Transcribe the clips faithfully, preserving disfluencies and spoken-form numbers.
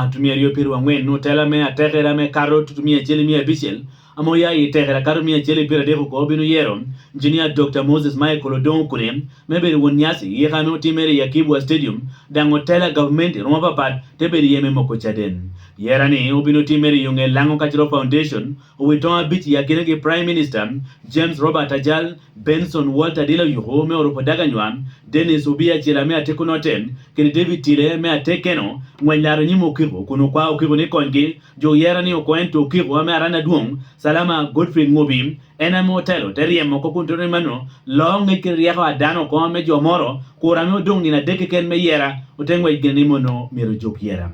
mwaka tutumia aryo pyeraryo angwen, otela me atekere ame kato tutumia acel i mia abicel, ame oya i tekere akato mia acel i pyeradek oko, obino yero Engineer Doctor Moses Michael Odongo Okune me bedo won nyasi i yeka ame otimere i Akibwa Stadium, daŋ otela gavumenti romo apapat te bedo iye me moko caden. Yera-ni obino timere i Oŋe Laŋo Cultural Foundation, owitoŋo abic i akinagi Prime Minister James Robert Ajal, Benson Walter Dilo Yuku me Orupo Daganywa, Dennis Obi Acila me Ateko Northern, kede David Tile me Atekeno, ngwec laro nyim Okiko kun okwao Okiko ni konygi. Jo yera ni oko ento Okiko ame aran adwoŋ, Salama Godfrey Ngobi, en ame otelo te ryemo oko kun tito ni mano loo ŋec kede ryeko a dano oko ame jo moro, kur ame odoŋ nino adek keken me yera, ote ngwec gin ni mono myero juk yera.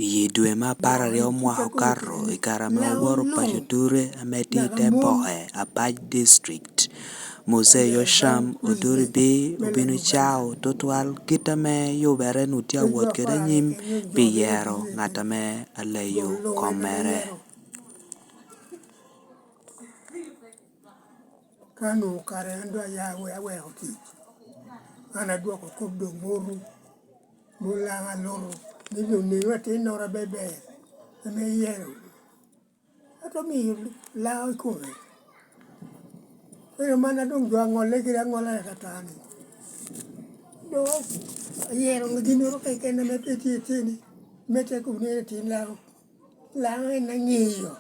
I dwe me apar aryo mwaka okato, i kare ame owoto paco Ture ame tye i te Boke, Apac District, Mose Yosham Oduribi obino cao tutwal kit ame yubere nu tye awot kede anyim pi yero ŋat ame aleyo kom mere. Ka onwoŋo kare an doŋ aya, we aweko tic, an adwoko kop doŋ moto, mol Laŋo aluto, ni doŋ nenu atinnoro aber ber, ame iyero. Ato miyo Laŋo i kome. Pero man a doŋ jo aŋolle kede aŋola atata-ni. Doŋ ayero ginnoro keken ame pe tye iteni, me te kobo ni en atin Laŋo. Laŋo en aŋeyo.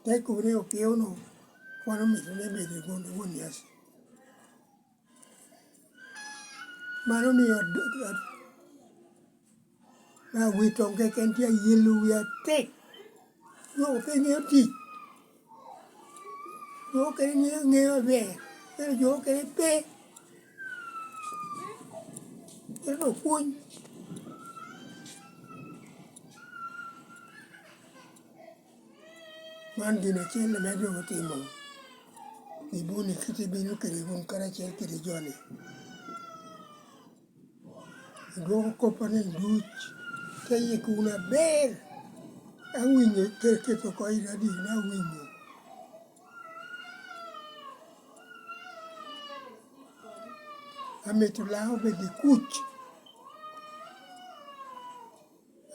Te kobo ni opio-nu, wan omito ni ebedo i won, i won nyasi. Man omio ad-, ad-, awi toŋ keken tye ayelo wi atek. Jo pe ŋeo tic. Jo okene ŋeo, ŋeo aber, ento jo okene pe. Ento opwony. Man gin acel ame doŋ otimo i Buni kite bino kede wun karacel kede jo-ni. Idwoko koppa ni duc, te yiko wunu aber. Awinyo keto oko i radio, awinyo. Amito Lango obed i kuc.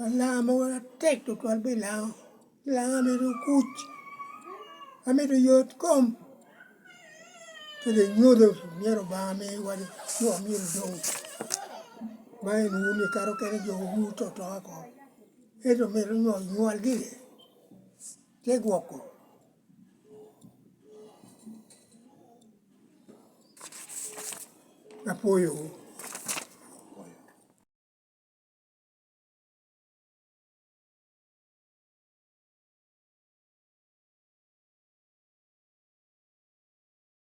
Alamo atek tutwal pi Lango. Lango amito kuc. Amito yot kom. Kede nyodo myero Obaŋa mi wadi jo myero doŋ. Ma en wun ikato kene jo wu toto oko. Ento myero nywal nywalgi. Te gwoko. Apwoyo.